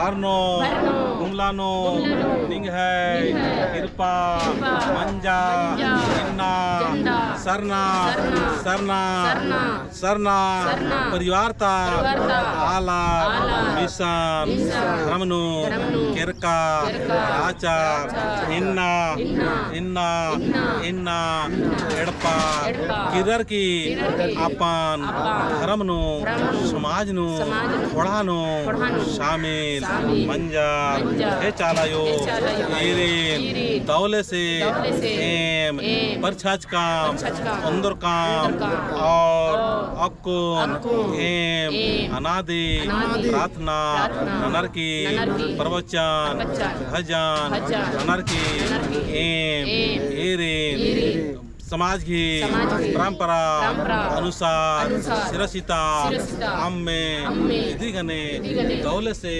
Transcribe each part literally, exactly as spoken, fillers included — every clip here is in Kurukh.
हरनो गुमलानो निंग्है किरपा मंजा इन्ना सरना सरना परिवार ता आला मिशन धर्म नू केरका आचा इन्ना इन्ना इन्ना एड़पा किरर की अपन धर्म नू समाज नू खोड़हा नू शामिल मंजा। हे चाला आयो, ईरिन दौले से एम परछाचकम, ओन्दरकम और अक्कुन एम अनादि प्रार्थना ननर की प्रवचन भजन ननर की एम ईरिन समाज की परंपरा अनुसार सिरसिता अम्मे इदी गने दौले से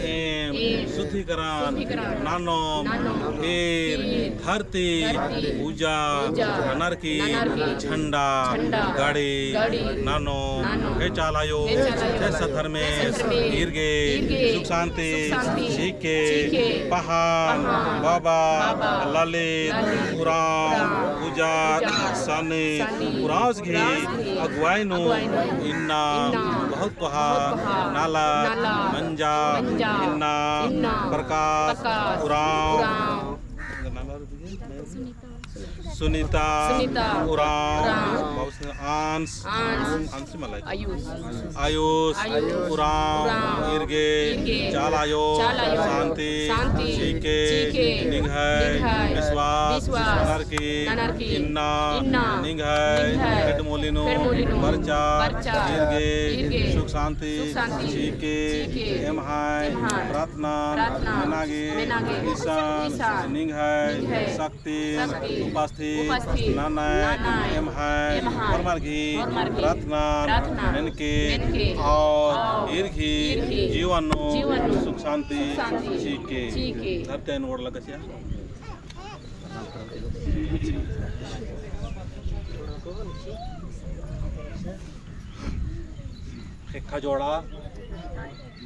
एम शुद्धिकरण ननोम। फिर धरती पूजा ननर की झंडा गड़ी ननोम। हे चाला आयो, हे सत धर्मेस ईर गे सुख शांति चिके पहान बाबा ललित उराँव उजात सनी उराँवस गही अगुवाई नू इन्ना बहुत कोहा नलख मंजा। इन्ना प्रकाश उराँव, सुनीता उराँव, अंश, अंश मला, आयुष उराँव ईर गे चाला आयो शांति चिके निंग्है विश्वास ननर की इन्ना निंग्है पेट मूली नू परचा ईर गे सुख शांति चिके एम्है प्रार्थना मेना गे इसन निंग्है शक्ति उपस्थित ननय एम्है होरमर गही प्रार्थना मेनके और ईर गही जीवन नू सुख शांति चिके। धरती आयन गोड़ लगा चिआ। ख़ेक्खा जोड़ा,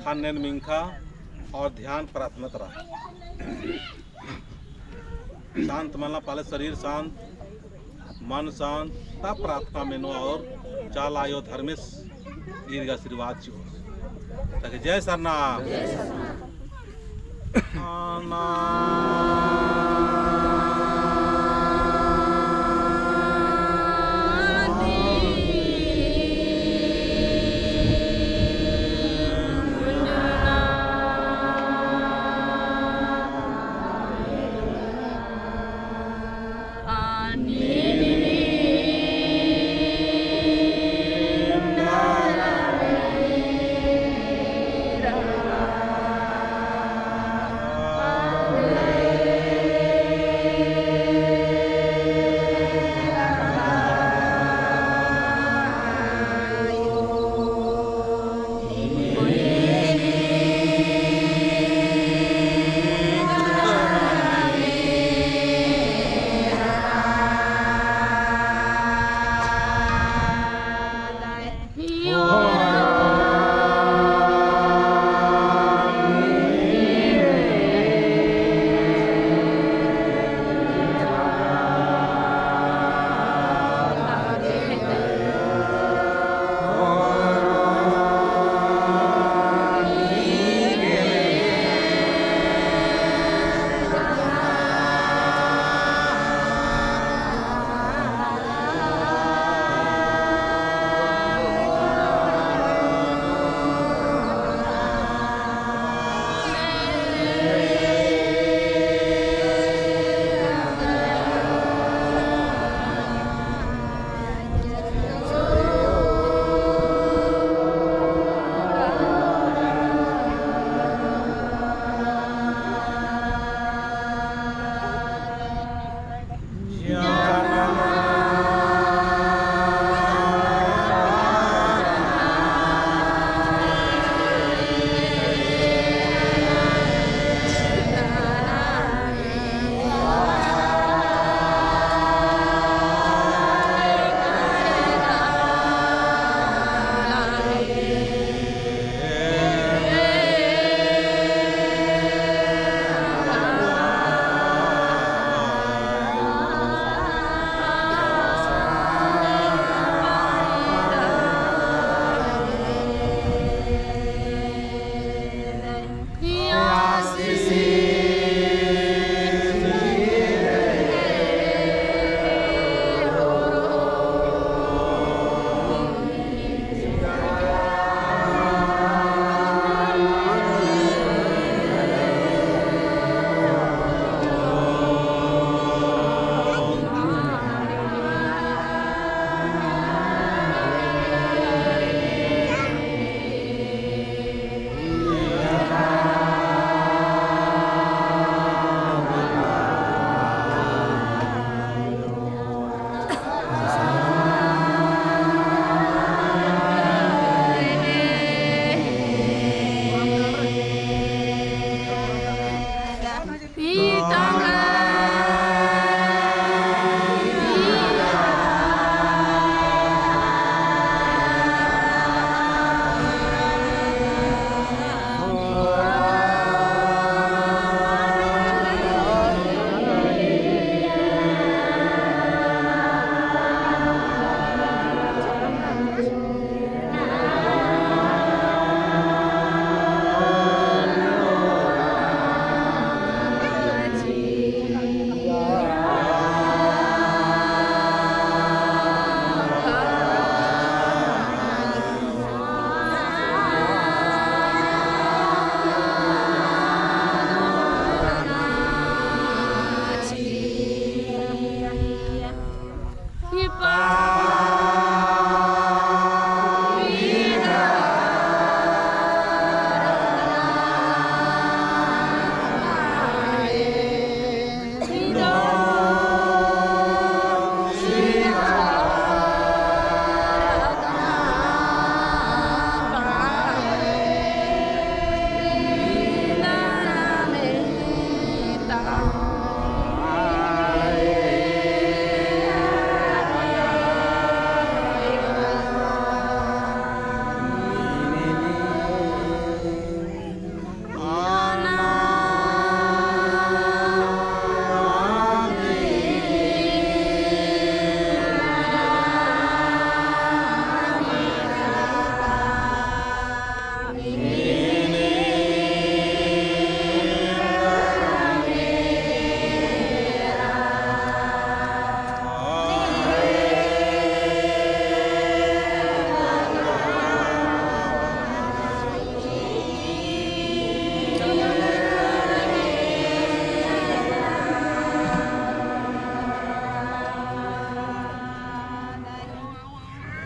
ख़न्नन मिंख़ा और ध्यान प्रार्थना तरा। शांत मना, पहले शरीर शांत, मन शांत, तब प्रार्थना मेनो और चाला आयो धर्मेस ईर गे आशीर्वाद चिओ। ताकि जय सरना।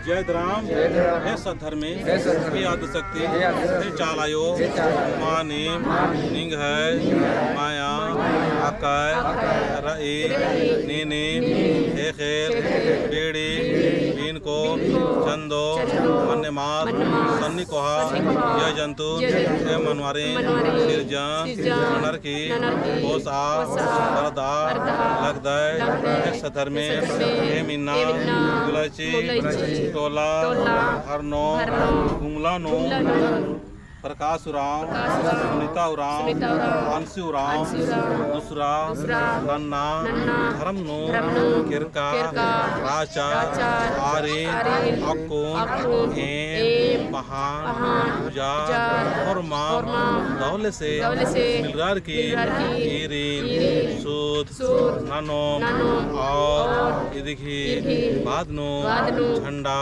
जय धरम, हे सद्धर्मी, हे आदिशक्ति, हे चालायो, मानिम, निंग्है, माया, अकय, रई, नीनिम, ख़ेख़ेल, पीड़ी, बीनको, चंदो, मन्नेमार, सन्नी कोहा, जिया जंतु, एम मनवारिन, सिरजन, ननर की, पोसा, परदा, लगदय, हे सद्धर्मी, एम इन्ना, मुलैची, टोला, हरनो, गुमला नू, प्रकाश उराँव, सुनीता उराँव, अंशी उराँव, दूसरा, नन्ना, धरम नू, केरका, राचा, आरिन, अक्कुन, एम, पहान, उजाड़, होरमा, दौले से, मिलरार की, ईरिन, सूद, ननोम, और इदिगही बाद नू, झंडा,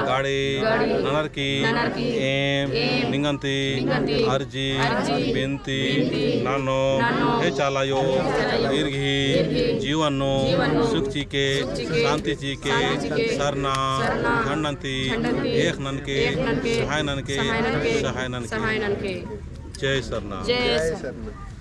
गाड़ी, ननर की, एम, निंगन्ती, अर्जी, बिनती, ननोम, हे चालायो, ईरगही, जीवन नू, सुख चिके, शांति चिके, सरना, झंडन्ती, ख़ेख़ ननके, सहाय ननके, सहाय ननके। जय सरना। जय सरना।